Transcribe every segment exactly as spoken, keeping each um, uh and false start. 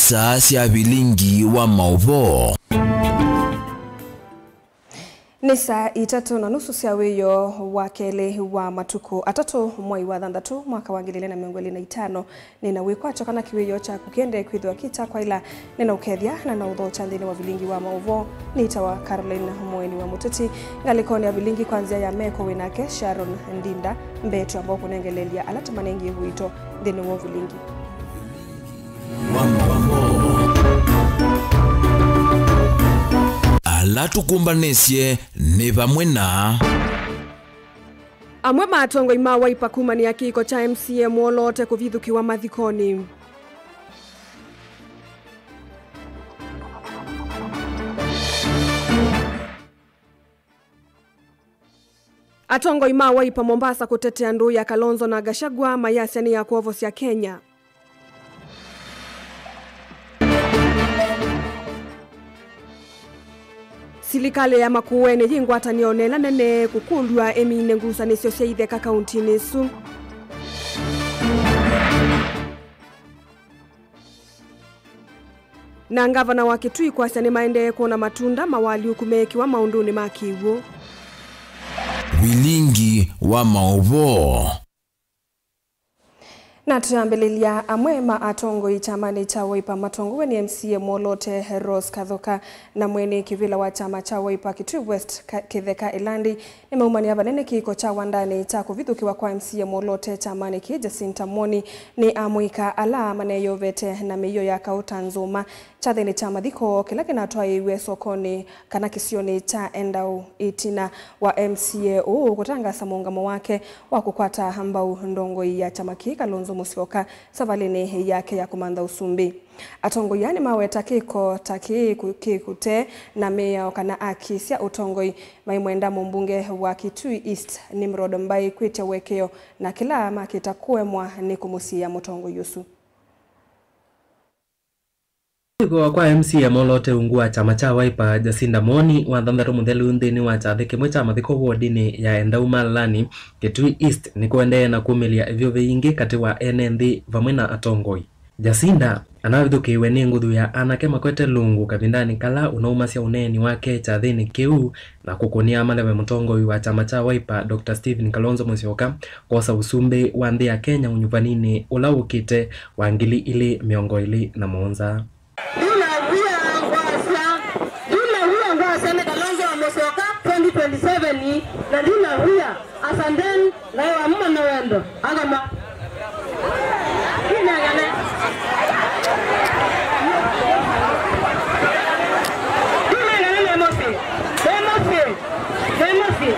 Saa sya vilingi wa maũvoo. Nĩ saa itatũ na nusu sya wĩoo wa kelĩ wa matukũ atatũ, mwai wa thanthatũ, mwaka wa ngili ilĩ na mĩongo ĩlĩ na itano. Nĩ na wĩkwatyo kana kĩwĩoo kyaku kĩendee kwĩthĩwa kĩ kya kwaĩla. Nĩ na ũkethya na na ũthokya nthĩnĩ wa vilingi wa maũvoo. Nĩtawa Caroline Mũeni wa Mũteti. Ngalĩkonĩ ya vilingi kwa nzĩa ya meko wĩ nake Sharon Ndinda. Mbee twamba kũnengeleelya ala tũmanengie ũito nthĩnĩ wa vilingi. Ala tũkũmbanĩsye nĩ vamwe na. Amwe ma atongoi ma Wiper kumanĩa kĩko kya M C A mwoloote kũvithũkĩwa mathikonĩ. Atongoi ma Wiper Mombasa kũtetea ndũũ ya Kalonzo na Gachagua mayasya nĩ ya kwovosya Kenya. Silikalĩ ya Makueni yĩ ngwatanĩonĩ ĩla nene kũkũlw'a ĩmine ngusanĩsyo sya itheka kauntinĩ ĩsu. Na ngavana wa Kitui kwasya nĩmaendee kwona matunda mawalyũku meekĩwa maũndũnĩ ma kĩw'ũ. Vilingi wa maũvoo. Na twĩambĩlĩlya, amwe ma atongoi kyamanĩ kya Wiper matongoew'e nĩ M C A mwoloote Rose Kathoka na mwene kĩvĩla wa kyama kya Wiper Kitui West Ka-, Kĩtheka Ĩlandi nĩmaumanĩa vanene kĩko kya wandanĩ kya kũvithũkĩwa kwa M C A mwoloote kyamanĩ kĩĩ Jacinta Moni nĩ amũika ala maneyovete na mĩio ya kaũ ta nzũma. Kyathĩnĩ kya mathiko kĩla kĩnatwaĩĩw'e sokonĩ kana kĩsionĩ kya Endau ĩtina wa M C A ũũ kũtangasa mũũngamo wake wa kũkwata mbau ndongoi ya kyama kĩĩ Kalonzo Musyoka savalĩnĩ yake ya kũmantha ũsumbĩ. Atongoi aa nĩmaweta kĩko ta kĩĩ kũ-, kĩkũte na mĩao kana aki sya ũtongoi, maimwenda mũmbunge wa Kitui East Nimrod Mbai kwĩtya ũekeo na kĩla makĩta kũemwa nĩ kũmũsiĩĩa mũtongoi ũsu. Kwĩkĩwa kwa M C A moloote ungu wa kyama kya Wiper, Jacinta Moni, wa thanthatũ mũthelu nthĩnĩ wa kyathĩ kĩmwe kya mathiko wodinĩ ya Endau Malalani, Kitui East, nĩkũendee na kumĩlya ĩvyũvĩ yingĩ katĩ wa ene nthĩ vamwe na atongoi. Jacinta anavithũkĩiwe nĩ nguthu ya anake makwete lungu kavindanĩ kala ũnaumasya ũneeni wake kyathĩnĩ kĩu na kũkũnĩa maleve mũtongoi wa kyama kya Wiper, Doctor Stephen Kalonzo Musyoka, kwosa ũsumbĩ wa nthĩ ya Kenya ũnyuvaninĩ ũla wũkĩte wa ngili ilĩ mĩongo ĩlĩ na mũonza. Ndinaw'ĩa ngwasya, ndinaw'ĩa ngwasya nĩ Kalonzo wa Musyoka twenty twenty-seven, na ndinaw'ĩa. Asanteni, Ngai wa muma na wendo. Akama. Ndinengane. Ndinengane nĩ mũsyĩ. Nĩ mũsyĩ. Nĩ mũsyĩ.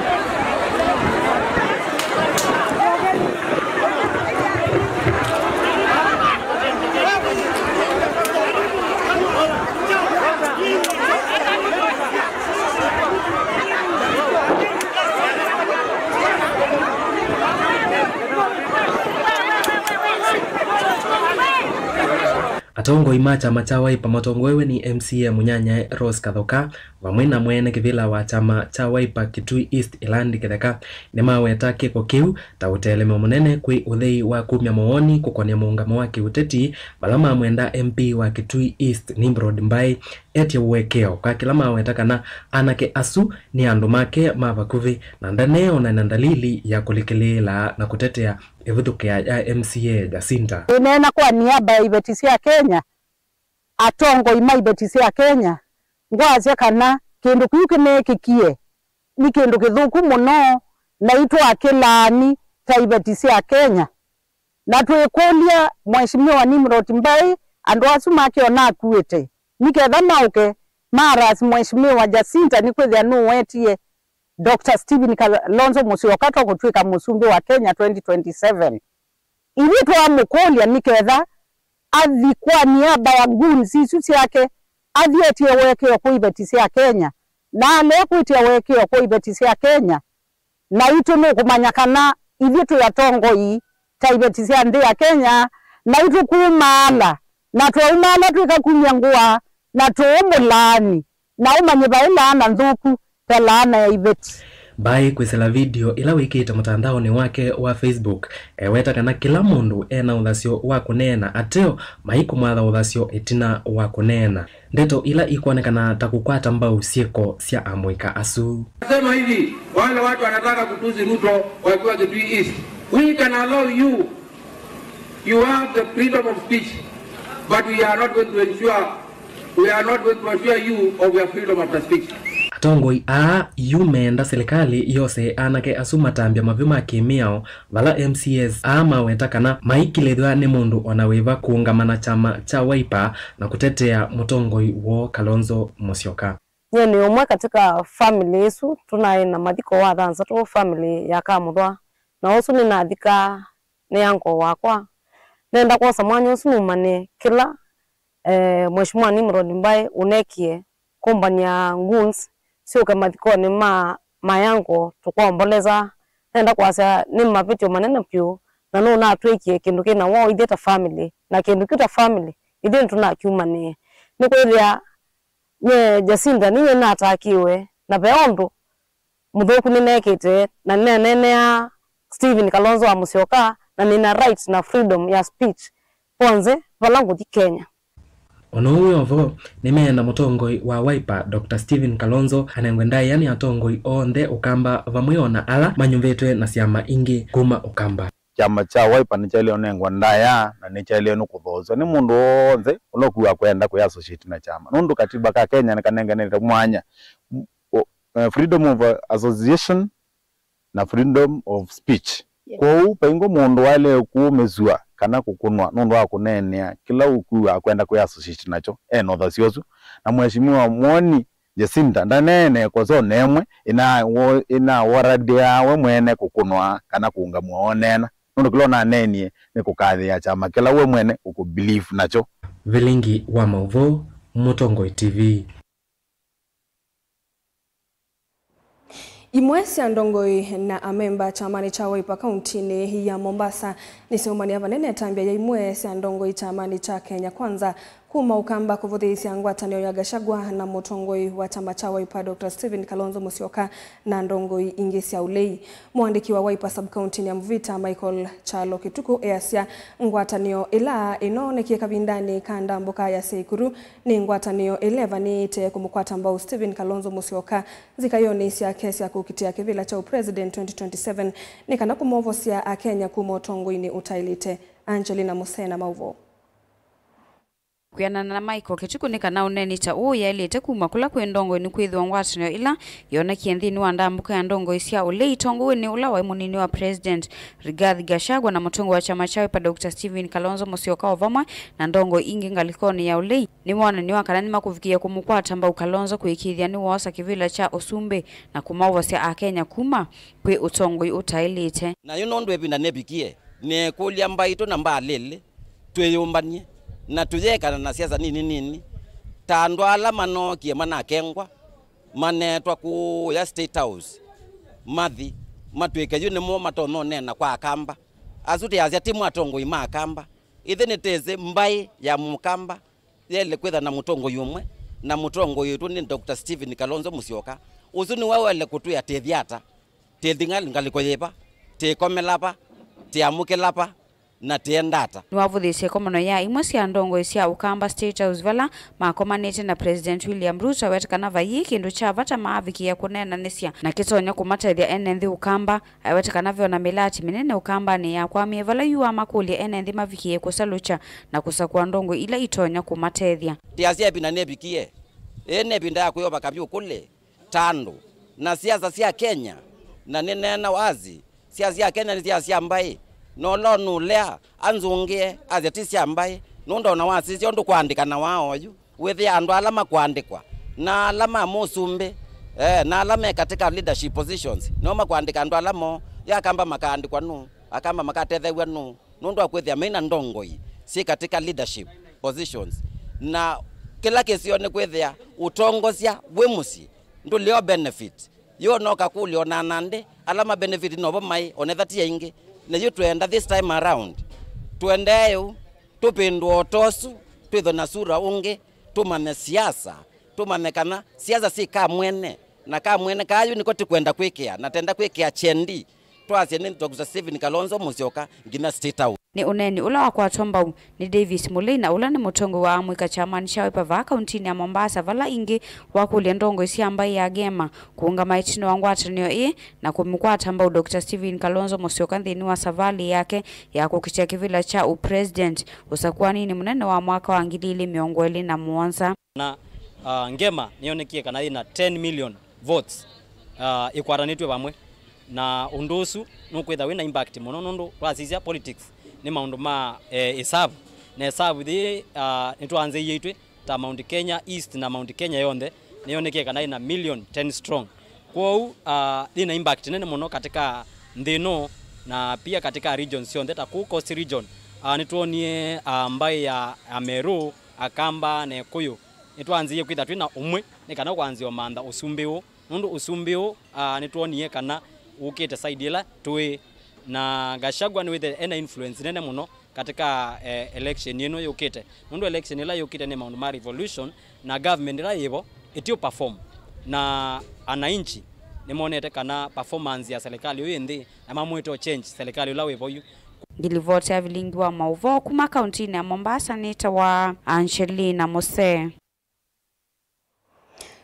Atongoi ma kyama kya Wiper matongoewe nĩ M C A mũnyanyae Rose Kathoka, vamwe na mwene kĩvĩla wa kyama kya Wiper Kitui East Ĩlandi Kĩtheka, nĩmaweta kĩko kĩu ta ũtelemyo mũnene kwĩ ũthei wa kumya mawoni kũkonĩa mũũngamo wa kĩũteti, vala mamwenda M P wa Kitui East Nimrod Mbai etye ũekeo kwa kĩla maweta kana anake asu nĩ andũ make ma vakuvĩ na ndaneona na ndalili ya kũlikĩlĩĩla na kũtetea ĩvithũkĩa ya M C A Jacinta. Ĩneena kwa niaba ya iveti sya Kenya, atongoi ma iveti sya Kenya, ngwasya kana kĩndũ kĩu kĩneekĩkie nĩ kĩndũ kĩthũku mũno, naitũ akĩlaani ta iveti sya Kenya. Na twĩkũlya Mheshimiwa Nimrod Mbai, andũ asu makĩona akuĩte, nĩ ketha maũke ma harass Mheshimiwa Jacinta, nĩkwĩthĩa nũwetie Doctor Stephen Kalonzo Musyoka to kũtw'ĩka mũsumbĩ wa Kenya twenty twenty-seven. Ithyĩ twamũkũlya nĩ ketha athi kwa niaba ya goons isu syake, athi etie ũekeo kwĩ iveti sya Kenya, na alea kwĩtya ũekeo kwĩ iveti sya Kenya, naitũ nũkũmanya kana ithyĩ twĩ atongoi ta iveti sya nthĩ ya Kenya, naitũ kumaala, na twaumaala twĩkakumya ngũa, na tũũmũlaani, na ũmanye vai laana nthũku ta laana ya iveti. Mbaĩ kwĩsĩla video ĩla wĩkĩte mũtandaonĩ wake wa Facebook, eweta kana kĩla mũndũ e na ũthasyo wa kũneena, ateo maikũmwatha ũthasyo ĩtina wa kũneena. Ndeto ila ikwonekana ta kũkwata mbau syĩko sya amũika asu. Nasema hivi, wale watu wanataka kutusi Ruto wakiwa Kitui East, we can allow you, you have the freedom of speech, but we are not going to ensure, we are not going to assure you of your freedom of speech. Atongoi aa yu meenda silikalĩ yose anake asu matambya mavyu ma kĩmĩao, vala M C As aa maweta kana maikilĩthw'a nĩ mũndũ o na wĩva kũũngama na kyama kya Wiper na kũtetea mũtongoi woo Kalonzo Musyoka. Nyie nĩ ũmwe katika family ĩsu, tũnaĩ na mathiko wa thanthatũ family ya Kamũthwa, na ũsu nĩnathikaa nĩ uncle wakwa. Nenda kwosa mwanya ũsu nũmanĩe kĩla eh, Mheshimiwa Nimrod Mbaĩ ũnekie kũmbany'a goons syũke mathikonĩ ma my uncle tũkomboleza. Nenda kwasya nĩ mavĩtyo manene vyũ, na nũnatwĩkie kĩndũ kĩ na woo ithyĩ ta family, na kĩndũ kĩu ta family ithyĩ nĩtũnakyumanĩe. Nĩkwĩthĩa nye Jacinta ninyie natakiwe, na ve ũndũ mũthũku nĩnekĩte, na nĩnaneenea Stephen Kalonzo wa Musyoka, na nĩna right na freedom ya speech vonthe vala ngũthi Kenya. O na ũu wĩ o vo, nĩmeenda mũtongoi wa Wiper, Doctor Stephen Kalonzo, anengwe ndaĩa nĩ atongoi onthe Ũkamba vamwe o na ala manyuvĩtwe na syama ingĩ kuma Ũkamba. Kyama kya Wiper nĩkyaĩlĩe ũnengwa ndaĩa na nĩkyaĩlĩe nĩ kũthoosw'a nĩ mũndũ w'onthe ũla ũkwĩw'a kwenda kwĩ associate na kyama, nũndũ katiba ka Kenya nĩkanenganĩte mwanya, m-, o-, eh, freedom of, uh, association na freedom of speech. Yes. Kwoou vaingwa mũndũ waĩlĩe kũũmĩsw'a kana kũkũnwa nũndũ wa kũneenea kĩla ũkwĩw'a akwenda kwĩ associate nakyo e na ũthasyo ũsu. Na Mheshimiwa Mwoni Jacinta ndaneenee kosa o na ĩmwe ĩna wo-, ĩna warrant ya we mwene kũkũnwa kana kũũngamw'a oneena, nũndũ kĩla ũnaneenie nĩ kũkathĩĩa kyama kĩla we mwene ũkũ believe nakyo. Vilingi wa maũvoo, Mũtongoi T V. Imwe sya ndongoi na amemba kyamanĩ kya Wiper kauntinĩ ya Mombasa nĩsyaũmany'a vanene ĩtambya ya imwe sya ndongoi kyamanĩ kya Kenya Kwanza kuma Ũkamba kũvũthĩĩsya ngwatanĩo ya Gachagua na mũtongoi wa kyama kya Wiper Doctor Stephen Kalonzo Musyoka na ndongoi ingĩ sya ũlei. Mũandĩki wa Wiper sub-county ya Mvita, Michael Kyalo Kĩtukũ, easya ngwatanĩo ĩla ĩnoonekie kavindanĩ ka ndambũka ya Seikuru nĩ ngwatanĩo ĩla ĩvanĩĩte kũmũkwata mbau Stephen Kalonzo Musyoka nzikayonĩ syake sya kũkitĩa kĩvĩla kya ũpresident twenty twenty-seven nĩ kana kũmovosya Akenya kuma ũtongoinĩ ũtaĩlĩte. Angelina Musena, maũvoo. Kwĩanana na Michael Kĩtukũ, nĩ kana ũneeni ta ũũ yaĩlĩte kuma kũla kwĩ ndongoi nĩkwĩthĩwa ngwatanĩo ĩla yonekie nthĩnĩ wa ndambũka ya ndongoi sya ũlei itongow'e nĩ ũla waĩ mũnini wa President Rigathi Gachagua na mũtongoi wa kyama kya Wiper Doctor Stephen Kalonzo Musyoka o vamwe na ndongoi ingĩ ngalĩkonĩ ya ũlei nĩwonaniw'a kana nĩmakũvikĩĩa kũmũkwata mbau Kalonzo kũĩkĩĩthya nĩwoosa kĩvĩla kya ũsumbĩ na kũmaovosya Akenya kuma kwĩ ũtongoi ũtaĩlĩte. Na yu nũndũ ĩvinda nĩvikie, nĩkũlya mbaitũ na mbaalĩlĩ twĩyũmbany'e na tũyekana na siasa nini nini ta andũ ala manookie manakengwa, maneetwa kũũya State House, mathi matw'ĩke yu nĩmo matonya ũneena kwa Akamba. Asu tĩasya ti mo atongoi ma Akamba. Ithyĩ nĩtĩsĩ mbaĩ ya Mũkamba yaĩle kwĩtha na mũtongoi ũmwe, na mũtongoi witũ nĩ Doctor Stephen Kalonzo Musyoka. Ũsu nĩwe waĩle kũtwĩa tĩthi ata, tĩthi ngalĩko yĩva, tĩkomela va, tĩamũkĩla va, na tĩenda ata. Nĩwavũthĩĩsye ĩkomano ya imwe sya ndongoi sya Ũkamba State House vala makomanĩte na President William Ruto, aweta kana vaiĩ kĩndũ kya vata maavikĩĩa kũneenanĩsya na kĩtonya kũmatethya ene nthĩ Ũkamba. Aweta kana ve o na mĩlaati mĩnene Ũkambanĩ yakwamĩe vala yu amakũlya ene nthĩ mavikĩĩe kũsalukya na kũsakũa ndongoi ila itonya kũmatethya. Tĩasya ĩvinda nĩvikie, ĩĩ nĩ ĩvinda ya kwĩova kavyũ kũlĩ ta andũ na siasa sya Kenya, na nĩneena wazi, siasa sya Kenya nĩ siasa sya mbaĩ, na ũla ũnũlea anzũngĩe asya ti sya mbaĩ, nũndũ o na wasisya ũndũ kwaandĩkana waa oyu, wĩthĩa andũ ala makũandĩkwa na ala ma mũsumbĩ, eh, na ala me katika leadership positions, nĩo makũandĩka andũ ala moo. Yu Akamba makaandĩkwa nũũ? Akamba makatethew'a nũũ? Nũndũ wa kwĩthĩa me na ndongoi syĩ katika leadership positions. Na kĩla kĩseo nĩ kwĩthĩa ũtongosya wĩ mũsyĩ ndũlĩ o benefit. Yu no kakũlyo o na nandĩ ala ma benefit novo maĩ, onetha ti aingĩ. Na yu twenda this time around, tũendee ũu, tũvĩndũe ũtosu, twĩthwe na sura ũngĩ, tũmanye siasa, tũmanye kana siasa syĩ ka mwene, Na kamwene kayu nĩko tĩkwenda kwĩkĩa, na tenda kwĩkĩa Gen D. Twasye nĩ Doctor Stephen Kalonzo Musyoka nginya State House. Nĩ ũneeni ũla wakwatwa mbau nĩ Davis Mulei, na ũla nĩ mũtongoi wa amũika kyamani kya Wiper vaa kauntinĩ ya Mombasa, vala ĩngĩ wakũlya ndongoi sya mbaĩ ya Ngema kũũngama ĩtina wa ngwatanĩo ĩĩ na kũmũkwata mbau Doctor Stephen Kalonzo Musyoka nthĩnĩ wa savalĩ yake ya kũkitĩa kĩvĩla kya ũpresident ũsakũaninĩ mũnene wa mwaka wa ngili ilĩ mĩongo ĩlĩ na mũonza. Na, ah, Ngema nĩyonekie kana yĩna ten million votes, ah, ikwatanĩtw'e vamwe, na ũndũ ũsu nũkwĩtha wĩna impact mũno, nũndũ twasisya politics nĩ maũndũ ma, eh, ĩsavu, na ĩsavu yĩĩ, ah, nĩtwanzĩie itwĩ ta Mount Kenya East na Mount Kenya yonthe nĩyonekie kana ĩna million ten strong. Kwoou, ah, yĩna impact nene mũno katika nthĩ ĩno na pia katika region syonthe ta kũu Coast Region. Ah, nĩtwonie, ah, mbaĩ ya Ameru, Akamba na Ĩkũyũ nĩtwanzĩie kwĩtha twĩ na ũmwe nĩ kana kwanzĩa ũmantha ũsumbĩ ũũ, nũndũ ũsumbĩ ũũ, ah, nĩtwonie kana ũkĩte side ĩla tũĩ, na Gachagua nĩwĩthĩe ena influence nene mũno katika, eh, election ĩno yũkĩte, nũndũ election ĩla yũkĩte nĩ maũndũ ma revolution, na government ĩla yĩvo ĩtiũ perform, na ananchi nĩmonete kana performance ya serikali ĩyo yĩ nthĩ, na mamwĩte change serikali ũla wĩvo yu. Ngilivoti ya vilingi wa maũvoo kuma kauntinĩ ya Mombasa nĩtawa Angelina Musee.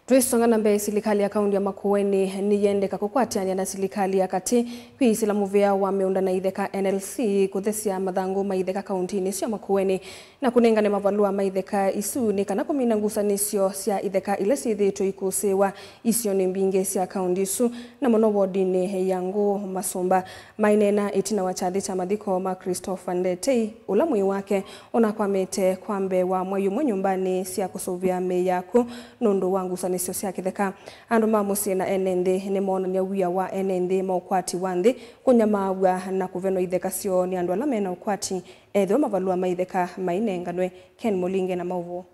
Twĩsonga na mbee, silikalĩ ya kaunti ya Makueni nĩyendeka kũkwatĩanĩa na silikalĩ ya katĩ kwĩsĩla mũvĩa wa mĩũnda na itheka, N L C, kũthesya mathangũ ma itheka kauntinĩ sya Makueni na kũnengane mavalũa ma itheka isu nĩ kana kũmina ngusanĩsyo sya itheka ila syĩthĩĩtwe ikũsĩĩwa isionĩ mbingĩ sya kaunti isu, na mũno wodinĩ ya Ngũũ Masũmba. Maineena ĩtina wa kyathĩ kya mathiko ma Christopher Ndetei, ũla mwĩĩ wake ũnakwamĩte kwa mbee wa mwei ũmwe nyũmbanĩ sya kũsũvĩa mĩĩ ya akw'ũ nũndũ wa ngusanĩsyo sya kĩtheka. Andũ ma mũsyĩ na ene nthĩ nĩmoonany'a wia wa ene nthĩ ma ũkwati wa nthĩ kũnyamaaw'a na kũvenwa itheka syoo nĩ andũ ala mena ũkwati, ethĩwa mavalũa ma itheka mainenganwe. Ken Mũlinge na maũvoo.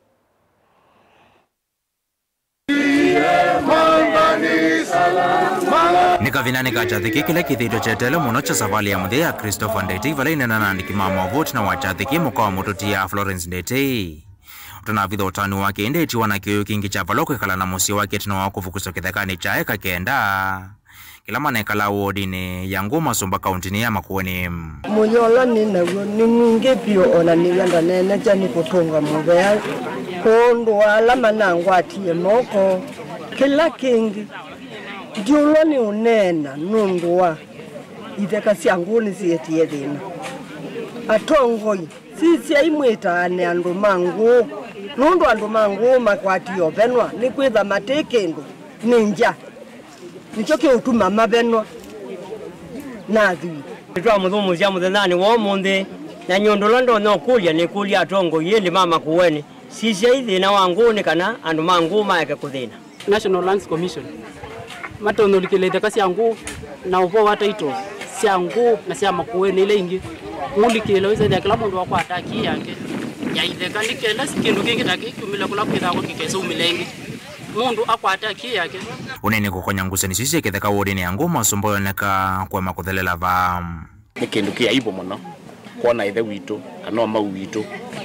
Nĩ kavindanĩ ka kyathĩ kĩĩ kĩla kĩthĩĩtwe kyeteele mũno kya savalĩ ya mũthya ya Christopher Ndetei, vala aineena na andĩki ma maũvoo ĩtina wa kyathĩ kĩĩ, mũka wa mũtũtia Florence Ndetei ũtanavitha ũtanu wake, ĩndĩ etiwa na kĩwĩu kĩngĩ kya vala kwĩkala na mũsyĩ wake ĩtina wa kũvukuswa kĩthekanĩ kya eka kenda kĩla manekalaa wodinĩ ya Ngũũ Masũmba kauntinĩ ya Makueni. Mũyo ũla nĩ naw'o nĩ mwingĩ vyũ, o na nĩw'a ndaneenekya nĩ kũtũnga mũvea kwondũ wa ala manangwatie moko. Kĩla kĩngĩ, ndiũlwa nĩ ũneena nũndũ wa itheka sya Ngũũ nĩsyĩetie thĩna. Atongoi, sisyai mwĩtaane andũ ma Ngũũ, nũndũ andũ ma Ngũũ makwatie ũvenwa nĩkwĩtha matĩ kĩndũ, nĩ ngya. Nĩkyo kĩũtuma mavenwa na athwii. Nĩtwamũthũmũsya mũthenyanĩ wa ũmũnthĩ, na nyũndũ ũla ndonya ũkũlya, nĩkũlya atongoi ĩndĩ ma Makueni, sisyai thĩna wa Ngũũ nĩ kana andũ ma Ngũũ maeke kũthĩna. National Lands Commission matonya ũlikĩla itheka sya Ngũũ na ũvoo wa title sya Ngũũ na sya Makueni ila ingĩ. Mũlikĩla wĩsethĩa kĩla mũndũ akwata kii yake ya itheka, nĩ kenda kĩndũ kĩngĩ ta kĩĩ kyumĩle kũla kwĩthagwo kĩkesa umĩle ĩngĩ. Mũndũ akwata kii yake. Ũneeni kũkonya ngusanĩsyo isu sya kĩtheka wodinĩ ya Ngũũ Masũmba ũyoneka kũema kũthelela vaa. Nĩ kĩndũ kĩ aibu mũno kwona ĩthe witũ kana ũmau witũ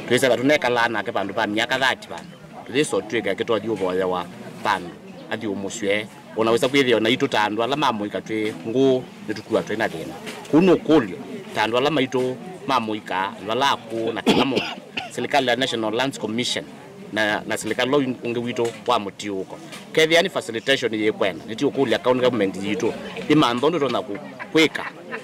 twĩseka tũnekalaa nake vandũ va myaka thirty vandũ tũyĩsa ũtw'ĩka kĩtothi ũvoyewa vandũ athi ũmũsw'e. Ũnawĩsa kwĩthĩa naitũ ta andũ ala ma mũika twĩ Ngũũ nĩtũkuwa twĩ na thĩna. Kũu nũkũlyo ta andũ ala maitũ ma mũika, andũ ala akũũ na kĩla mũndũ, silikalĩ ya National Lands Commission na, na silikalĩ ũla ũngĩ witũ wa mũtiũũko. Kethĩa nĩ facilitation yĩkwenda, nĩtiũkũlya county government yitũ ĩmanthe ũndũ ĩtonya kũ-, kwĩka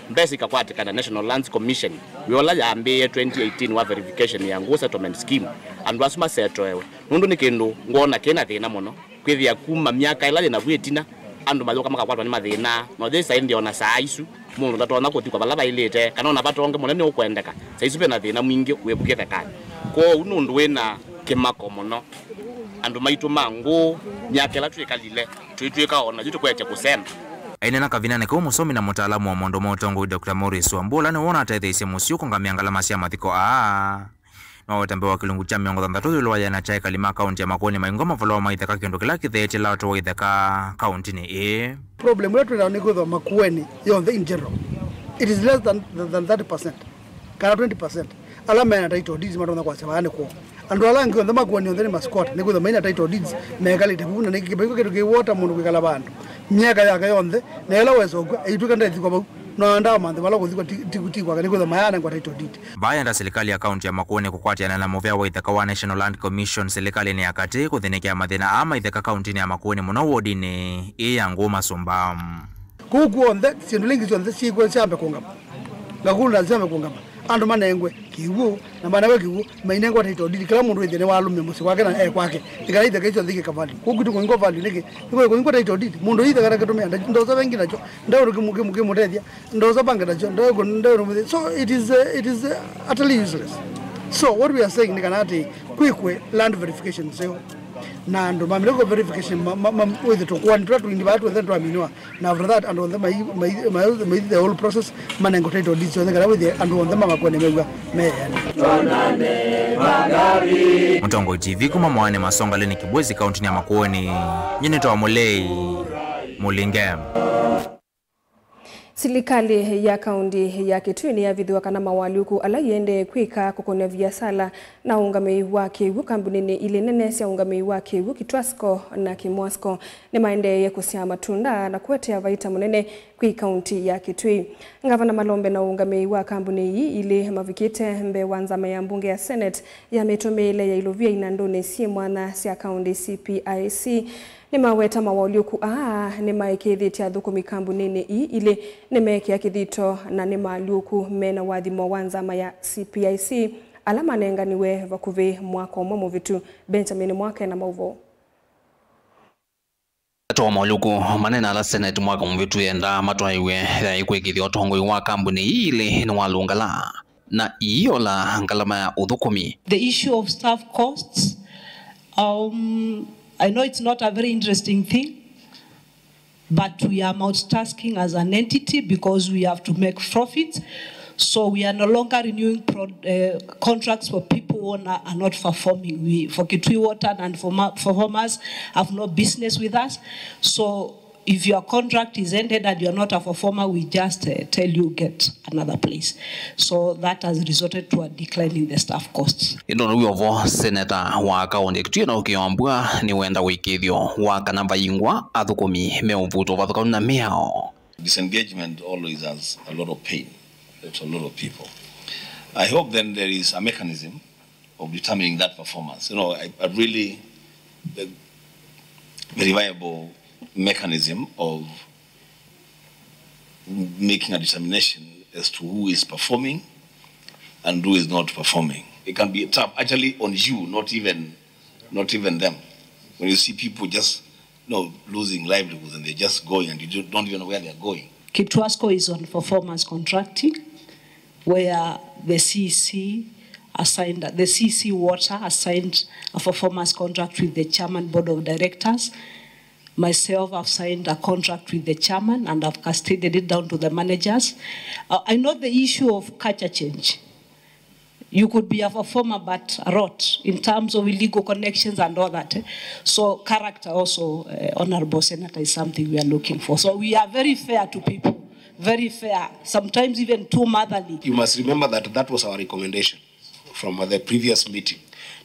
mbesa ikakwatĩkana National Lands Commission wĩ ũla yambĩĩe twenty eighteen wa verification ya Ngũũ Settlement Scheme. Andũ asu masetoewe nũndũ nĩ kĩndũ ngwona kĩna thĩna mũno. Kwĩthĩa kuma myaka ĩla yĩ navu ĩtina, andũ mayũka makakwatwa nĩ mathĩna, na ũyĩsa ĩndĩ o na saa isu, mũndũ ndatonya kũthikwa vala vaĩlĩte, kana o na vatonge mũnene ũkwendeka, saa isu ve na thĩna mwingĩ wĩvukĩte kanĩ. Kwoou nĩ ũndũ wĩ na kĩmako mũno. Andũ maitũ ma Ngũũ, myaka ĩla twĩkalile, tũitw'ĩka o na yu tũkwetye kũsemba. Aineena kavindanĩ kau, mũsomi na mũtaalamu wa maũndũ ma ũtongoi Doctor Maurice Wambua, ũla nĩwe ũnatetheeisye mũsyĩ ũkũngamĩa ngalama sya mathiko aa. Nowete mbee wa kĩlungu kya mĩongo thanthatũ ĩũlũ wa ĩana kya ekali ma kaunti ya Makueni maingwa mavalũa ma itheka, kĩndũ kĩla kĩtheetye lato wa itheka kauntinĩ ĩĩ. Problem ĩla twĩ nayo nĩ kwĩthwa Makueni yonthe in general, it is less than, than thirty percent kana twenty percent ala mena title deeds matonya kwasya vaa nĩ kwoo. Andũ ala angĩ onthe makuani onthe nĩ masquatter, nĩkwĩthwa maina title deeds, mekalĩte vu, na nĩkĩ kĩvaiko kĩndũ kĩwota mũndũ kwĩkala vandũ myaka yake yonthe, na ĩla wesa ũkw'a, ĩitw'ĩka ndethikwa vau, no andaa manthe vala kũthikwa ti, ti, ti kwake, nĩkwĩthwa mayanengwa title deed. Vayenda silikalĩ ya kaunti ya Makueni kũkwatĩana na mũvea wa itheka wa National Land Commission silikalĩnĩ ya katĩ kũthĩnĩkĩa mathĩna aa ma itheka kauntinĩ ya Makueni, mũno wodinĩ ĩĩ ya Ngũũ Masũmba. Kũu kw'onthe, syĩndũ ila ingĩ syonthe syĩkw'o syambe kũngama. Ngakũlũ na syambe kũngama. Andũ manengwe kĩw'ũ, na manengwe kĩw'ũ, mainengwa title deed. Kĩla mũndũ wĩthĩe nĩwalũmya mũsyĩ wake na e kwake. Nĩ kana itheka icio nthĩ ikĩka value. Kũu kwitũ kũingwa value nĩkĩ? Nĩ kũingwa title deed. Mũndũ itheka ndakĩtũmĩa, nda-, ndosa vengi nakyo. Ndaũndũ kĩmũ-, kĩmũ-, kĩmũtethya. Ndosa bange nakyo. Ndaũndũ, ndaũndũ mũthĩ. So it is, uh, it is, uh, utterly useless. So what we are saying nĩ kana atĩ kwĩkwe land verification nzeo. Na andũ mamĩle kwa verification, ma, ma, ma, wĩthĩ tũkwani tũla tũindi vaa tuothe twaminwa. Na after that, andũ onthe mai, mai, mai, mai the whole process, manengo title deeds onthe, kana wĩthĩ andũ onthe ma Makueni mew'a me ene. Mũtongoi T V kuma Mwaani Masongaleni Kibwezi, kauntinĩ ya Makueni, nyie nĩtawa Mũlei Mũlinge. Silikalĩ ya kaunti ya Kitui nĩyavithũa kana mawalyũku ala iendee kwĩka kũkonya viasala na ũũngamĩi wa kĩw'ũ kambuninĩ ilĩ nene sya ũũngamĩi wa kĩw'ũ, Kitwasco na Kimwasco, nĩmaendeeie kũsyaa matunda na kũetea vaita mũnene kwĩ kaunti ya Kitui. Ngavana Malombe na ũũngamĩi wa kambuni ii ilĩ mavikĩte mbee wa nzama ya mbunge ya Senate ya mĩtũmĩĩle ya ilovia inandũnĩ syĩ mwanya sya kaunti, C P I C. Nĩmaweta mawalyũku aa nĩmaĩkĩĩthĩtye athũkũmi kambuninĩ ii ilĩ nĩmeekĩa kĩthito na nĩ maalyũku me na ũathimo wa nzama ya C P I C ala manenganiwe vakuvĩ mwaka ũmwe mũvĩtu. Benjamin Mwake na maũvoo. Ndeto wa mawalyũku manene ala Senate mwaka mũvĩtu yendaa matwaĩwe yaĩ kwĩkĩĩthya ũtongoi wa kambuni ii ilĩ nĩwalũngala na iiola ngalama ya ũthũkũmi. The issue of staff costs, um, I know it's not a very interesting thing, but we are multitasking as an entity because we have to make profit. So we are no longer renewing pro-, uh, contracts for people who are, are not performing. We, for Kitui Water and for ma-, performers have no business with us. So if your contract is ended and you are not a performer, we just, uh, tell you get another place. So that has resulted to a decline in the staff costs. Ĩndĩ ona wĩ o vo, seneta wa kaũntĩ ya Kitui Enock Wambua nĩwenda ũĩkĩĩthyo wa kana vaingwa athũkũmi me ũvuto ũvathũkanu na mĩao. Disengagement always has a lot of pain to a lot of people. I hope then there is a mechanism of determining that performance. You know, a, a really, a very viable mechanism of making a determination as to who is performing and who is not performing. It can be tough, actually, on you, not even, not even them. When you see people just, you know, losing livelihoods and they're just going and you don't, don't even know where they're going. Kitwasco is on performance contracting, where the C E C assigned, the C E C Water assigned a performance contract with the chairman board of directors. Myself, I've signed a contract with the chairman and I've cascaded it down to the managers. Uh, I know the issue of culture change. You could be a performer but rot in terms of illegal connections and all that, eh? So character also, uh, Honorable Senator, is something we are looking for. So we are very fair to people, very fair, sometimes even too motherly. You must remember that that was our recommendation from the previous meeting,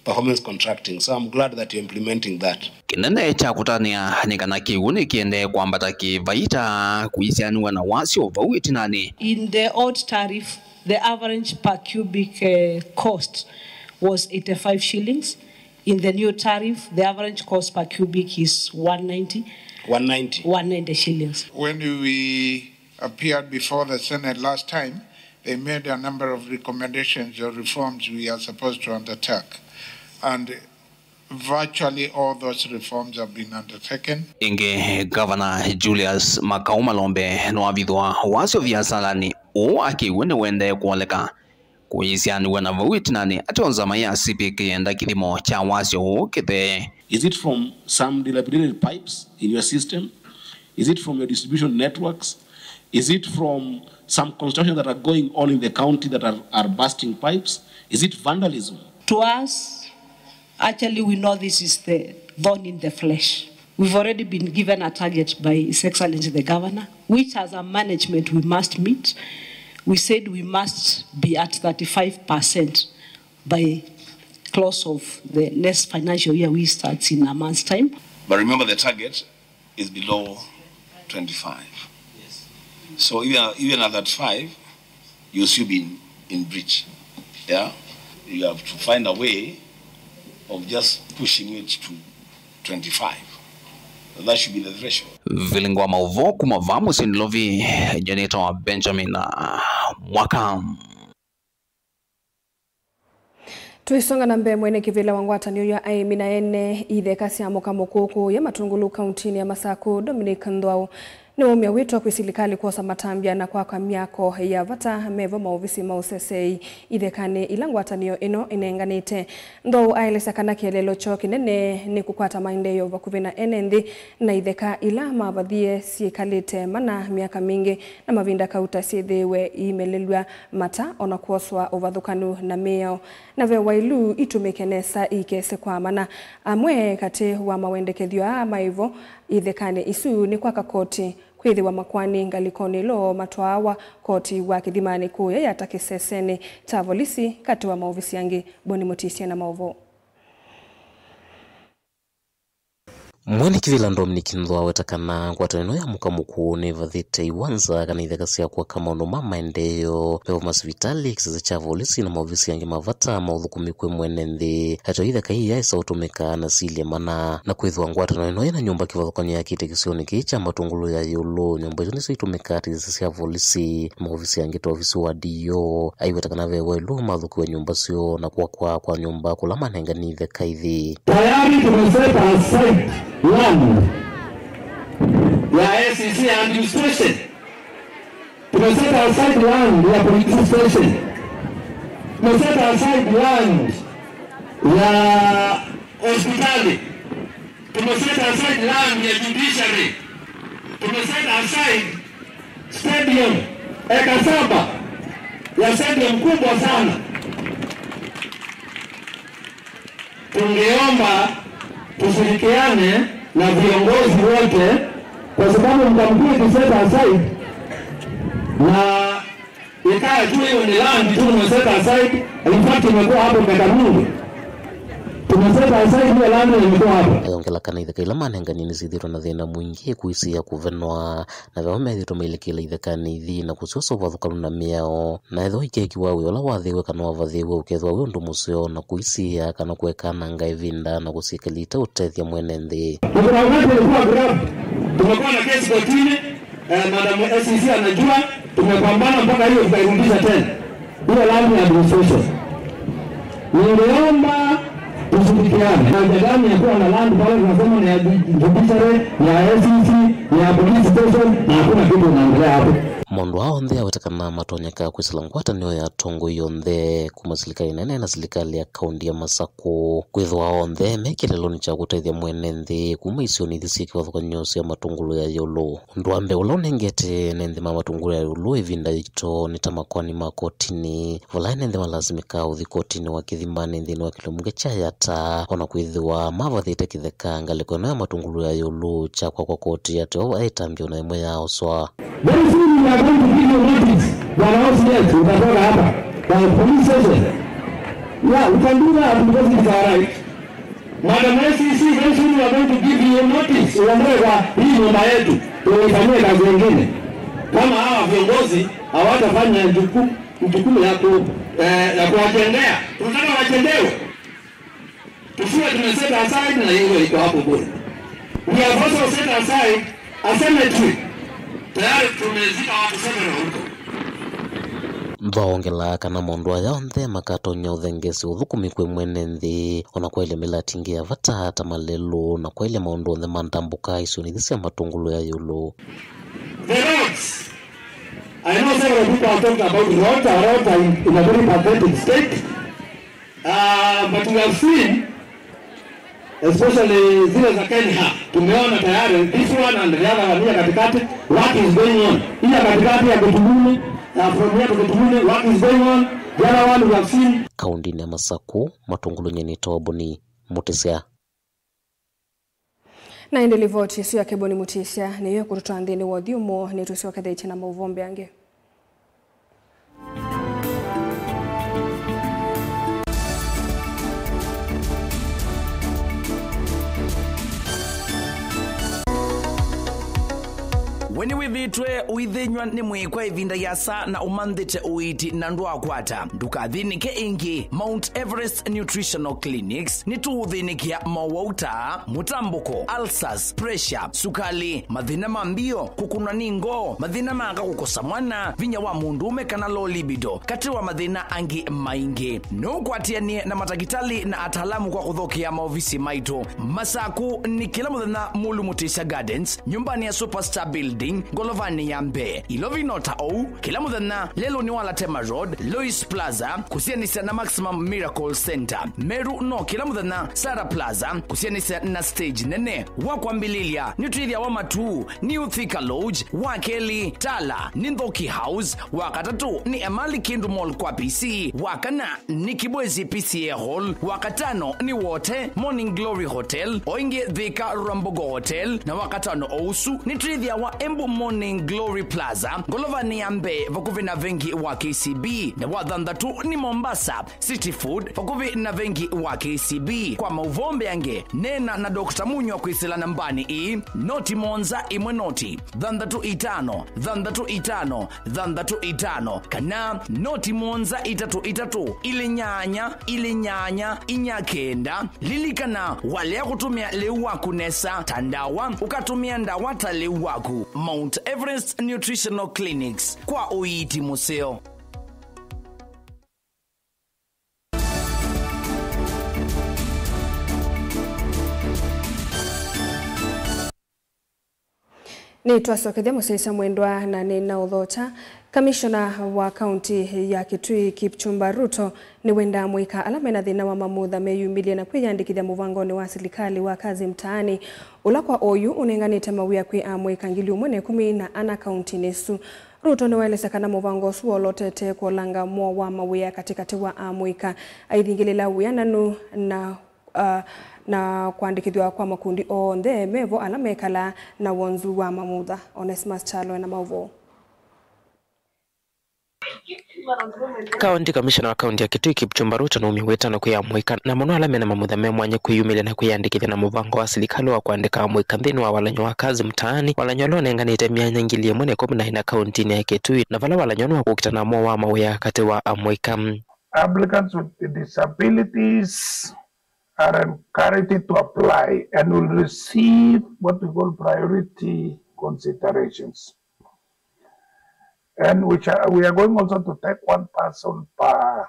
performance contracting. So I'm glad that you're implementing that. Kĩnene kya kũtanĩa nĩ kana kĩw'ũ nĩkĩendee kwambata kĩ vaita kũisyanĩw'a na wasyo vau ĩtinanĩ. In the old tariff, the average per cubic, uh, cost was eighty-five shillings. In the new tariff, the average cost per cubic is one ninety. One ninety. One ninety shillings. When we appeared before the Senate last time, they made a number of recommendations or reforms we are supposed to undertake. And virtually all those reforms have been undertaken. Ĩngĩ, Ngavana Julius Makau Malombe nĩwavithũa wasyo viasalanĩ ũũ akĩw'ũ nĩwendee kwoleka kũisyanĩw'a na vau ĩtinanĩ atĩ o nzama ya C P K yenda kĩthimo kya wasyo ũũ kĩthee. Is it from some dilapidated pipes in your system? Is it from your distribution networks? Is it from some construction that are going on in the county that are, are bursting pipes? Is it vandalism? To us, actually, we know this is the thorn in the flesh. We've already been given a target by His Excellency the Governor, which as a management we must meet. We said we must be at thirty-five percent by close of the next financial year, which starts in a month's time. But remember, the target is below twenty-five. So even, even at that five, you still be in, in breach. Yeah? You have to find a way of just pushing it to twenty-five. That should be the threshold. Vilingi wa maũvoo kuma vaa mũsyĩ Nairobi, nyie nĩtawa Benjamin, ah, Mwaka. Tũisonga na mbee, mwene kĩvĩla wa ngwatanĩo ya aĩmi na ene itheka sya mũka mũkũũ kũũya Matungulu kauntinĩ ya Masaku, Dominic Nthwau, nĩwaumya wĩto kwĩ silikalĩ kwosa matambya na kwaka myako ya vata mevo maovisi ma ũseseei ithekanĩ ila ngwatanĩo ĩno ĩnenganĩte. Nthwau aelesya kana kĩeleelo kyoo kĩnene nĩ kũkwata maendeeo vakuvĩ na ene nthĩ na itheka ila mavathie syĩkalĩte mana myaka mingĩ, na mavinda kauta syĩthĩĩwe iimelelw'a mata, o na kwoswa ũvathũkanu na mĩao, na ve waĩlu itũmĩke nesa iikese kwa mana. Amwe katĩ wa mawendekethyo aa maĩ vo ithekanĩ isu nĩ kwaka koti, kwĩthĩwa makoani ngalĩkonĩ ĩlo matwaawa koti wa Kĩthimanĩ kũũya yata kĩsesenĩ kya volisi, katĩ wa maovisi angĩ. Boni Mũtisye na maũvoo. Mwene kĩvĩla Dominic Nthwau aweta kana ngwatanĩo ya mũka mũkũũ nĩvathĩte iwanza kana itheka sya kwaka maũndũ ma maendeeo, mevo masivitalĩ, kĩsese kya volisi na maovisi angĩ ma vata ma ũthũkũmi kwĩ mwene nthĩ. Ateo itheka ii yaĩsa ũtũmĩka na silye mana, na kwĩthĩwa ngwatanĩo ĩno yĩna nyũmba kĩvathũkany'o yakĩte kĩsionĩ kĩĩ kya Matungulu ya ĩũlũ. Nyũmba isu nĩsyo itũmĩkaa ta isese sya volisi, maovisi angĩ ta ovisi wa D O. Aiweta kana ve waĩlu mathũkĩwe nyũmba syoo na kwakwa kwa nyũmba kũla manengani itheka ithi. Tayari tumeset aside land ya A C C administration. Tumeset aside land ya police station. Tumeset aside land ya hospitali. Tumeset aside land ya judiciary. Tumeset aside stadium, eka saba ya stadium kubwa sana. Tungeomba tushirikiane na viongozi wote, kwa sababu mtamkuwa tuset aside na ikaa tu hiyo ni land tu tumeset aside. In fact, imekuwa hapo miaka mingi. Tumeset aside hiyo land na imekuwa hapo. Ayongela kana itheka ila manenganie nĩsyĩthĩĩtwe na thĩna mwingĩ kũisĩĩa kũvenwa, na veo methĩĩtwe mailĩkĩla ithekanĩ ithi na kũsyosa ũvathũkanu na mĩao. Na ethĩwa ikekiwa wĩa ũla wathĩĩwe kana wavathĩĩwe ũkethĩwa wĩ ũndũ mũseo na kũisĩĩa kana kũekananga ĩvinda na kũsyĩkĩlĩte ũtethya mwene nthĩ. Na kuna wakati ilikuwa grab, tumekuwa na kesi kotini, eh, madam S E C anajua, tumepambana mpaka hiyo tukairudisha tena. Hiyo land ya administration. Ningeomba tushirikiane. Haja gani ya kuwa na land pale tunasema ni ya ju-, judiciary, ni ya S E C, ni ya police station, na hakuna kitu inaendelea hapo. Maũndũ aa onthe aweta kana matonyeka kwĩsĩla ngwatanĩo ya atongoi onthe kuma silikalĩ nene na silikalĩ ya kaunti ya Masakũ, kwĩthĩwa onthe me kĩeleelonĩ kya kũtethya mwene nthĩ kuma isionĩ ithi syĩ kĩvathũkany'o sya Matungulu ya ĩũlũ. Ũndũ wa mbee ũla ũnengete ene nthĩ ma Matungulu ya ĩũlũ ĩvinda yĩito nĩ ta makoani ma kotinĩ, vala ene nthĩ malasimĩkaa ũthi kotinĩ wa Kĩthimanĩ nthĩnĩ wa kĩlungu kya yata, o na kwĩthĩwa mavathĩte kĩtheka ngalĩko ĩno ya Matungulu ya ĩũlũ kya kwakwa koti ateo ĩtambya o na ĩmwe yaaoswa. Very soon we are going to give you notice, bwana O C S, utatoka hapa kwa police station. Yeah, we can do that because it is our right. Madam S E C, very soon we are going to give you notice, uondoe kwa hii nyumba yetu, tuifanyie kazi nyingine. Kama hawa viongozi hawatafanya jukumu, jukumu ya ku-, eh, ya kuwatendea, tunataka watendewe. Tusiwe tumeset aside na hiyo iko hapo bure. We have also set aside a cemetery. Tayari tumezika watu several huko. Vaongelaa kana maũndũ aya onthe makatonya ũthengeesya ũthũkũmi kwĩ mwene nthĩ, o na kwaĩlya mĩlatingi ya vata ta malelũ, na kwaĩlya maũndũ onthe ma ndambũka isionĩ ithi sya Matungulu ya ĩũlũ. The roads. I know several people have talked about roads. Our roads are in, in a very pathetic state. Uh, but we have seen, especially zile za Kenya, tumeona tayari this one and the other one here katikati, work is going on. Hii ya katikati ya Kituluni, uh, from here to Kituluni, work is going on. The other one we have seen. Kauntinĩ ya Masakũ, Matungulu, nyie nĩtawa Boni Mũtĩsya. Na ĩndĩ livoti ĩsu ya Keboni Mũtĩsya nĩyo ĩkũtũtwaa nthĩnĩ wa ũthyũmũo, nĩtũsyokethetye na maũvoo mbeange. Twe ũithĩnyw'a nĩ mwĩĩ kwa ĩvinda yasa na ũmanthĩte ũiiti na ndwakwata, ndũkathĩnĩke ĩngĩ. Mount Everest Nutritional Clinics nĩtũũthĩnĩkĩa mowau ta mũtambũko, ulcers, pressure, sukali, mathĩna ma mbio, kũkũnwa nĩ ngoo, mathĩna ma aka kũkosa mwana, vinya wa mũndũũme kana low libido, katĩ wa mathĩna angĩ maingĩ. No ũkwatĩanĩe na matakĩtalĩ na ataalamu kwa kũthokea maovisi maitũ. Masaku nĩ kĩla mũthenya Mulu Mutisya Gardens, nyũmbanĩ ya Superstar Building, ngolovanĩ ya mbee. Ilovi no ta ou, kĩla mũthenya lelũnĩ wa Latema Road, Lois Plaza, kũsianĩsya na Maximum Miracle Center. Meru no kĩla mũthenya Sara Plaza, kũsianĩsya na stage nene. Wa kwambĩlĩlya nĩ twĩthĩawa Matuu, New Thika Lodge, wa kelĩ Tala nĩ Nthoki House, wa katatũ nĩ Emali Kindu Mall kwa P C, wa kana nĩ Kibwezi P C A Hall, wa katano nĩ Wote Morning Glory Hotel, o ĩngĩ Thika Rwambogo Hotel, na wa katano o ũsu nĩ twĩthĩawa Embu Morning Glory Plaza, ngolovanĩ ya mbee vakuvĩ na vengi wa K C B, na wa thanthatũ nĩ Mombasa City Food, vakuvĩ na vengi wa K C B. Kwa maũvoo mbeange, neena na Doctor Munywa kwĩsĩla nambanĩ ĩĩ, noti mũonza ĩmwe noti, thanthatũ itano, thanthatũ itano, thanthatũ itano, kana noti mũonza itatũ itatũ, ilĩ nyanya, ilĩ nyanya, inya kenda. Lilikana, walea kũtũmĩa lĩu waku nesa ta ndawa, ũkatũmĩa ndawa ta lĩu waku. Mount Everest Nutritional Clinics, kwa ũiiti mũseo. Nĩtwasokethya mũsyaĩĩsya mwendwa na nĩnaũthokya. Kamishona wa kaunti ya Kitui Kipchumba Ruto nĩwendaa amũika ala mena thĩna wa mamutha meyumĩlye na kwĩyandĩkĩthya mũvangonĩ wa silikalĩ wa Kazi Mtaani, ũla kwa oyu ũnenganĩte mawĩa kwĩ amũika ngili ũmwe na ĩkũmi na ana kauntinĩ ĩsu. Ruto nĩwaelesya kana mũvango ũsu wolotete kũolanga mũo wa mawĩa katĩkatĩ wa amũika, aithingĩlĩla wĩananu na, uh, na kũandĩkĩthw'a kwa makundi onthe mevo ala mekalaa na wonzu wa mamutha. Onesmus Kyalo ena maũvoo. County Commissioner wa kaunti ya Kitui Kipchumba Ruto nũmie wĩtano kwĩ amũika, na mũno ala mena mamutha me mwanya kwĩyumĩlya na kwĩyandĩkĩthya na mũvango wa silikalĩ wa kũandĩka amũika nthĩnĩ wa walany'o wa Kazi Mtaani, walany'o ũla ũnenganĩte myanya ngili ĩmwe na ĩkũmi na ĩna kauntinĩ ya Kitui, na vala walany'o nĩ wa kũkitana mũo wa mawĩa katĩ wa amũika. Applicants with disabilities are encouraged to apply and will receive what we call priority considerations. And which are, we are going also to take one person per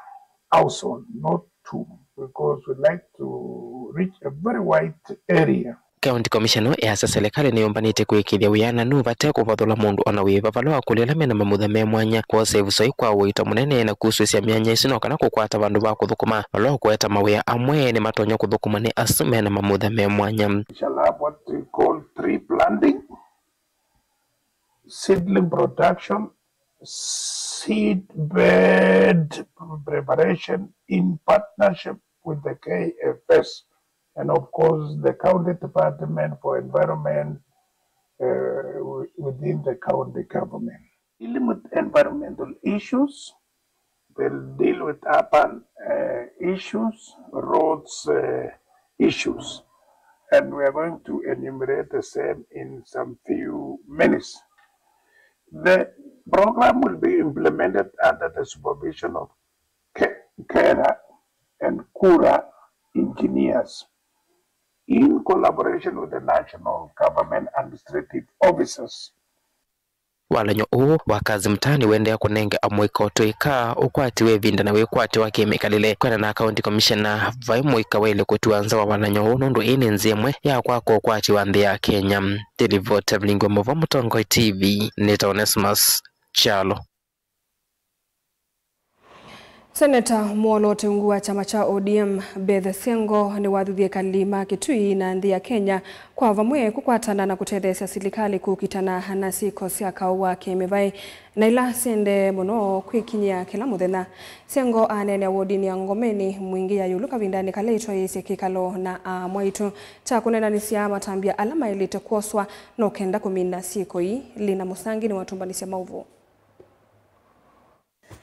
household, not two, because we like to reach a very wide area. County Commissioner easya silikalĩ nĩyũmbanĩtye kũĩkĩĩthya wĩananu vate kũvathũla mũndũ o na wĩva vala wakũlya ala mena mamutha me mwanya, kwosa ĩvuso ĩ kwa ũito mũnene na kusũĩsya myanya ĩsu no kana kũkwata vandũ va kũthũkũma, vala ũkũeta mawĩa amwe nĩmatonya kũthũkũmwa nĩ asu mena mamutha me mwanya. We shall have what we call tree planting, seedling production, seed bed preparation in partnership with the K F S and of course the County Department for Environment, uh, wi-, within the county government. Dealing with environmental issues, they'll deal with urban, uh, issues, roads, uh, issues, and we are going to enumerate the same in some few minutes. The program will be implemented under the supervision of Ke-, KeRRA and KURA engineers in collaboration with the national government administrative officers. Walany'o ũũ wa Kazi Mtaani ũendeea kũnenga amũika ũtũĩka, ũkwati wa ĩvinda na wĩkwatyo wa kĩmĩkalĩle. Kwĩanana na County Commissioner, vai mũika waĩle kũtiwa nza wa walany'o ũũ nũndũ ĩĩ nĩ nzĩa ĩmwe ya kwaka ũkwati wa nthĩ ya Kenya. Nĩ livoti ya Vilingi wa Maũvoo Mũtongoi T V, nĩtawa Onesmus Kyalo. Seneta mwoloote ungu wa kyama kya O D M, Beth Siango, nĩwathuthie ekalĩ ma Kitui na nthĩ ya Kenya kwa vamwe kũkwatana na kũtetheesya silikalĩ kũkitana na syĩko sya kaũ wa kĩmĩvaĩ, na ila syendee mũno kwĩkinyĩa kĩla mũthenya. Siango aneenea wodinĩ ya Ngomeni Mwingĩ ya ĩũlũ kavindanĩ kala ĩtwaĩĩsye kĩkalo na amwaitũ kya kũneenanĩsya matambya ala maĩlĩte kwoswa no kenda kũmina syĩko ii. Lina Mũsangi nĩwatũmbanĩsya maũvoo.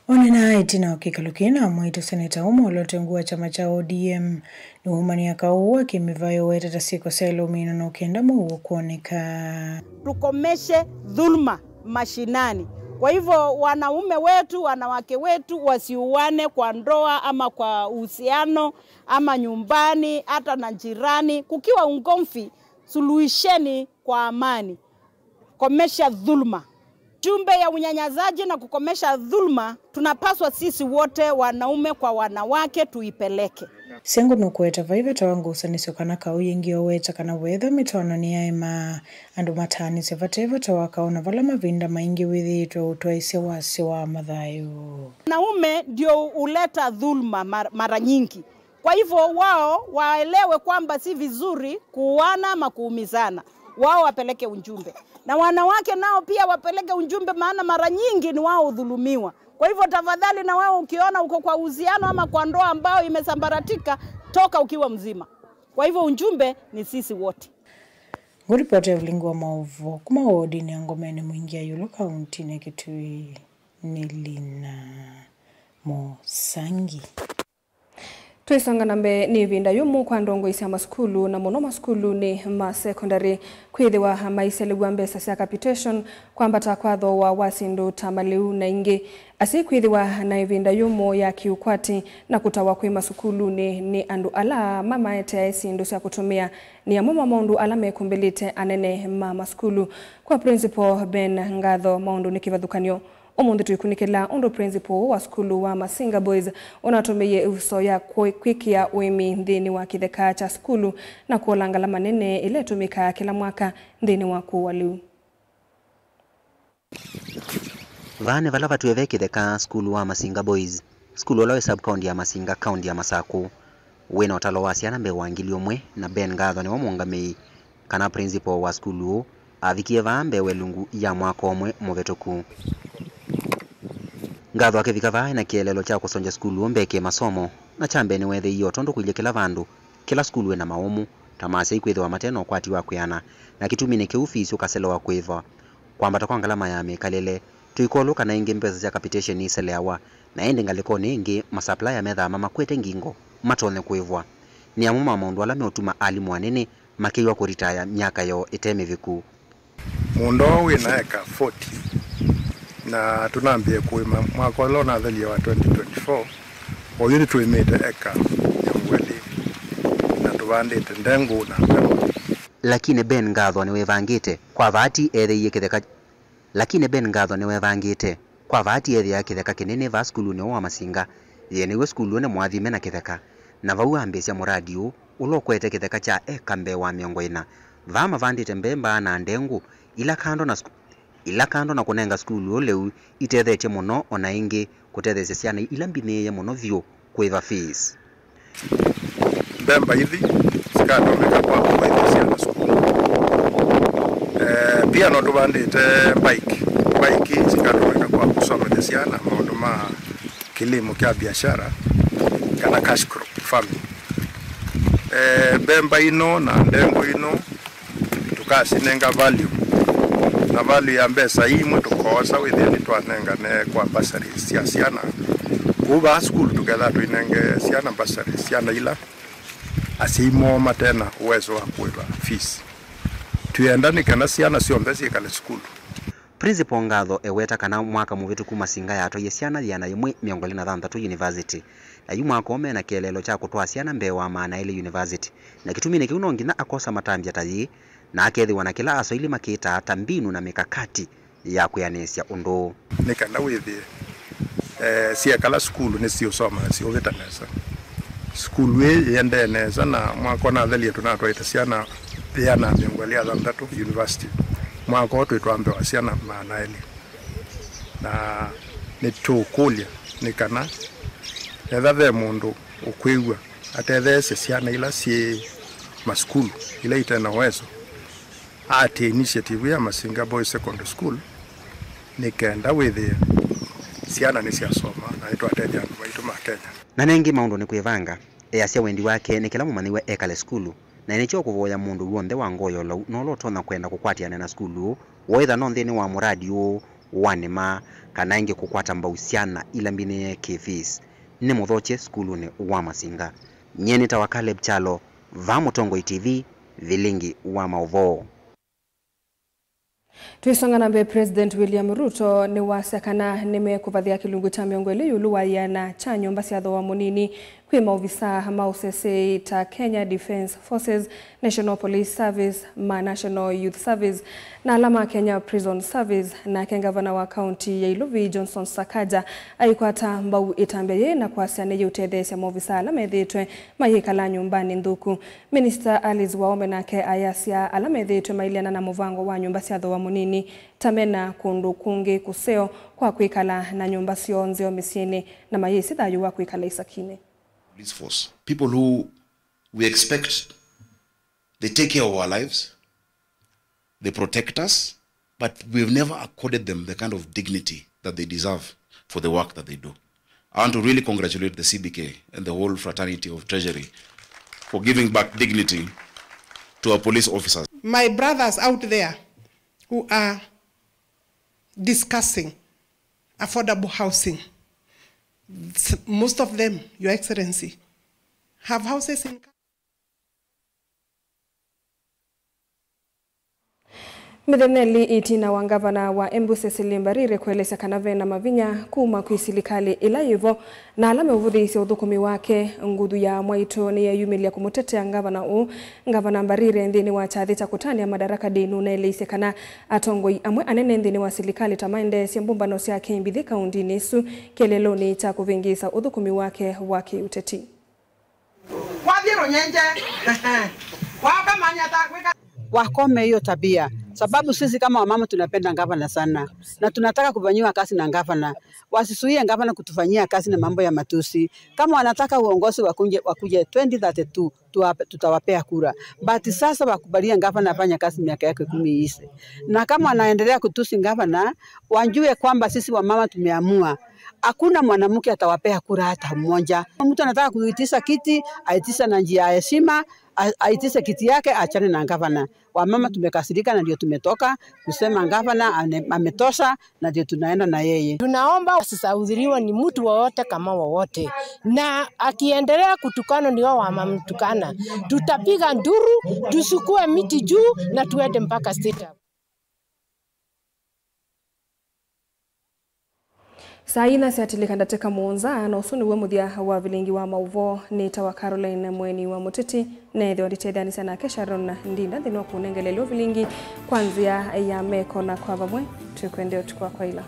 Onena ĩtina wa kĩkalo kĩĩ na amwaitũ, seneta ũmwe ũla ũte ungu wa kyama kya O D M nĩwaumanĩa kaũ wa kĩmĩvaĩ ũwetete syĩko syaĩle ũminwa no kenda mũuo kwoneka. Tukomeshe dhuluma. mashinani. Kwa hivyo, wanaume wetu, wanawake wetu wasiuane kwa ndoa ama kwa uhusiano ama nyumbani, hata na jirani. Kukiwa ugomvi, suluhisheni kwa amani. Komesha dhuluma. Jumbe ya unyanyasaji na kukomesha dhuluma, tunapaswa sisi wote wanaume kwa wanawake tuipeleke. Sengũ nũkũweta vai vata wa ngusanĩsyo kana kaũ yĩngĩ ũweta kana weethwa mĩtwaano nĩyaema, andũ mataanĩsye vate vata wa kaũ na vala mavinda maingĩ wĩthĩĩtwe ũtwaĩsya wasyo wa mathayũ. Wanaume ndio huleta dhuluma mar-, mara nyingi. Kwa hivyo wao waelewe kwamba si vizuri kuuana ama kuumizana. Wao wapeleke ujumbe. Na wanawake nao pia wapeleke ujumbe, maana mara nyingi ni wao hudhulumiwa. Kwa hivyo tafadhali, na wewe ukiona uko kwa uhusiano ama kwa ndoa ambayo imesambaratika, toka ukiwa mzima. Kwa hivyo ujumbe ni sisi wote. Ngũripoti ya ũlingi wa maũvoo kuma wodini ya Ngomeni Mwingi ya Yulu, kauntinĩ ya Kitui, nĩ Lina Mũsangi. Twĩsonga na mbee, nĩ ĩvinda yũmũ kwa ndongoi sya masukulu, na mũno masukulunĩ ma sekondalĩ, kwĩthĩwa maiselew'a mbesa sya capitation, kwambata kwa thooa wa syĩndũ ta malĩu na ingĩ. Asyai kwĩthĩwa na ĩvinda yũmũ ya kĩũkwati na kũtawa kwĩ masukulunĩ nĩ andũ ala mamaeteae syĩndũ sya kũtũmĩa nĩ amwe ma maũndũ ala mekũmbĩlĩte anene ma masukulu. Kwa Principal Ben Ngatho, maũndũ nĩ kĩvathũkany'o. Ũmũnthĩ twĩkunĩkĩla ũndũ principal wa sukulu wa Masinga Boys ũnatũmĩie ĩvuso ya kwĩ-, kwĩkĩa ũĩmi nthĩnĩ wa kĩtheka kya sukulu na kũola ngalama nene ĩla ĩtũmĩkaa kĩla mwaka nthĩnĩ wa kũũa lĩu. Vaa nĩ vala vatwĩe ve kĩtheka sukulu wa Masinga Boys, sukulu ũla wĩ sub-county ya Masinga, county ya Masakũ. Wĩ na ũtalo wa syana mbee wa ngili ũmwe, na Ben Ngatho nĩwe mũũngamĩi, kana principal wa sukulu ũũ, avikie vaa mbee wa ĩlungu ya mwaka ũmwe mũvĩtũku. Ngatho akĩvika vaa ena kĩeleelo kya kũsongya sukulu ũũ mbee kĩ masomo, na kya mbee nĩweethĩie o tondũ kũilye kĩla vandũ, kĩla sukulu ĩna maũmũ, ta ma asyai kwĩthĩwa mate na ũkwati wa kwĩana, na kĩtuminĩ kĩu fees ũkaselewa kũĩva. Kwambata kwa ngalama ya mĩkalĩle, tũikũlũ kana ĩngĩ mbesa sya capitation iseleawa, na ĩndĩ ngalĩkonĩ ĩngĩ, masupplier methaa mamakwete ngingo matonye kũĩvwa. Nĩ amwe ma maũndũ ala meũtuma alimũ anene makĩw'a kũritaya myaka yoo ĩte mĩviku. Mũũnda ũũ wĩ na eka forty, na tũnambĩĩe kũĩma mwaka ũla ũnathelie wa twenty twenty-four. Oyu nĩtũĩmĩte eka mĩongo ĩlĩ, na tũvandĩte ndengũ na mbemba. Lakini Ben Ngatho nĩwĩvangĩte kwa vaa ti ethĩie kĩtheka. Lakini Ben Ngatho nĩwevangĩte kwa vaa ti ethĩa kĩtheka kĩnene vaa sukulunĩ ũũ wa Masinga. Yĩĩ nĩw'o sukulu ũũ nĩ mũathime na kĩtheka, na vau ambĩĩsya mũradi ũũ ũla ũkwete kĩtheka kya eka mbee wa mĩongo ĩna. Vaa mavandĩte mbemba na ndengũ, ila kando na suku-, ila kando na kũnenga sukulu ũũ lĩu, itethetye mũno, o na ĩngĩ kũtetheesya syana ila mbinĩĩe mũno vyũ kũĩva fees. Mbemba ithi sikatũmĩka kwa kũĩthya syana sukulu. Eh, pia no tũvandĩte bike. Bike sikatũmĩka kwa kũsomethya syana maũndũ ma kilimo kya biashara, kana cash crop farming. Eh, mbemba ino na ndengũ ino tũkasinenga value. Na value ya mbesa ii imwe tũkoosa wĩthĩe nĩtwanengane kwa bursaries sya syana. Kũu vaa sukulu tũkethaa tũinenge syana bursaries, syana ila asyai moo mate na ũwezo wa kũĩva fees. Twĩenda nĩ kana syana syonthe syĩkale sukulu. Principal Ngatho eweta kana mwaka mũvĩtũku Masinga yatwaie syana ĩana yĩmwe mĩongo ĩlĩ na thanthatũ yunivasĩtĩ, na yu mwaka ũũ mena kĩeleelo kya kũtwaa syana mbee wa maana elĩ yunivasĩtĩ, na kĩtuminĩ kĩu no nginya akosa matambya ta yĩĩ, na akethĩwa na kĩla aswaili makĩtaa ta mbinu na mikakati ya kwĩanĩsya ũndũ ũũ. Nĩ kana wĩthĩe, eh, syekala sukulu nĩsiũsoma, siũvĩta nesa. Sukulu ĩĩ yĩendee nesa, na mwaka ũnathelie tũnatwaĩte syana ĩana mĩongo ĩlĩ na thanthatũ university. Mwaka ũũ twĩtwambewa syana maana elĩ. Na nĩtũũkũlya nĩ kana etha ve mũndũ ũkwĩw'a atetheesye syana ila syĩ masukulu, ila ite na ũweso, ate initiative ya Masinga Boys Secondary School, nĩ kenda wĩthĩe syana nĩsyasoma na nĩtwatethya andũ maitũ ma Kenya. Na nengĩ maũndũ nĩ kwĩvanga, easya wendi wake nĩ kĩla mũmanyĩw'a ekale sukulu, na nĩkyo kũvoya mũndũ w'onthe wa ngoo ya ũlau na ũla ũtonya kwenda kũkwatĩana na sukulu ũũ, wĩtha no nthĩnĩ wa mũradi ũũ wa nĩma, kana ĩngĩ kũkwata mbau syana ila mbinĩĩe kĩ fees. Nĩ mũthokye sukulunĩ wa Masinga. Nyie nĩtawa Caleb Kyalo, vaa Mũtongoi T V, vilingi wa maũvoo. Tũisonga na mbee, President William Ruto nĩwasya kana nĩmekũvathĩa kĩlungu kya mĩongo ĩlĩ ĩũlũ wa ĩana kya nyũmba sya thooa mũnini kwĩ maovisaa ma ũseseĩ ta Kenya Defence Forces, National Police Service, ma National Youth Service, na ala ma Kenya Prison Service. Nake ngavana wa kaunti ya Ilovi, Johnson Sakaja, aikwata mbau ĩtambya yĩĩ na kwasya nĩyĩũtetheesya maovisaa ala methĩĩtwe mayĩkala nyũmbanĩ nthũku. Minista Alice Waome nake ayasya ala methĩĩtwe mailyana na mũvango wa nyũmba sya thooa mũnini ta mena kũndũ kũngĩ kũseo kwa kwĩkala na nyũmba syoo nzeo mĩsyĩnĩ na mayĩsĩ thayũ wa kwĩkala isakinĩ. Police force, people who we expect they take care of our lives, they protect us, but we've never accorded them the kind of dignity that they deserve for the work that they do. I want to really congratulate the C B K and the whole fraternity of Treasury for giving back dignity to our police officers. My brothers out there who are discussing affordable housing, s-, most of them, Your Excellency, have houses in Mĩthenya ĩlĩ ĩtina wa ngavana wa Embu Cecily Mbarire kũelesya kana ve na mavinya kuma kwĩ silikalĩ ĩla yĩvo na ala meũvũthĩĩsya ũthũkũmi wake, nguthu ya Mwaitũ nĩyeeyumĩlya kũmũtetea ngavana ũũ. Ngavana Mbarire nthĩnĩ wa kyathĩ kya kũtanĩa Madaraka Day nũnaĩleisye kana atongoi amwe anene nthĩnĩ wa silikalĩ ta maendeesye mbũmbano syake mbithi kaũndĩnĩ ĩsu kĩeleelonĩ kya kũvĩngĩĩsa ũthũkũmi wake wa kĩũteti. Wathiĩ Rũnyenje, wakamanya ta kwĩka. Wakome hiyo tabia, sababu sisi kama wamama tunapenda gavana sana na tunataka kufanyiwa kazi na gavana. Wasisuie gavana kutufanyia kazi na mambo ya matusi. Kama wanataka uongozi wakuje, wakuje twenty thirty-two, tuwape-, tutawapea kura. But sasa wakubalie gavana afanye kazi miaka yake kumi iishe. Na kama wanaendelea kutusi gavana, wajue kwamba sisi wamama tumeamua. Hakuna mwanamke atawapea kura hata mmoja. Mtu anataka kuitisha kiti, aitisha na njia ya heshima, a-, aitishe kiti yake, achane na gavana. Wamama tumekasirika na ndio tumetoka kusema gavana ane-, ametosha na ndio tunaenda na yeye. Tunaomba asisaudhiriwe ni mtu wowote kama wowote. Na akiendelea kutukana ni wao wamamtukana. Tutapiga nduru, tusukue miti juu na tuende mpaka State House. Saa inya syatilĩka ndatĩka mũonza, na ũsu nĩw'o mũthya wa vilingi wa maũvoo. Nĩtawa Caroline Mweni wa Mũteti, neethĩwa nditetheanĩsya nake Sharon Ndinda nthĩnĩ wa kũnengelelya vilingi kwa nzĩa ya meko, na kwa vamwe twĩkwendea ũtukũ wa kwaĩla.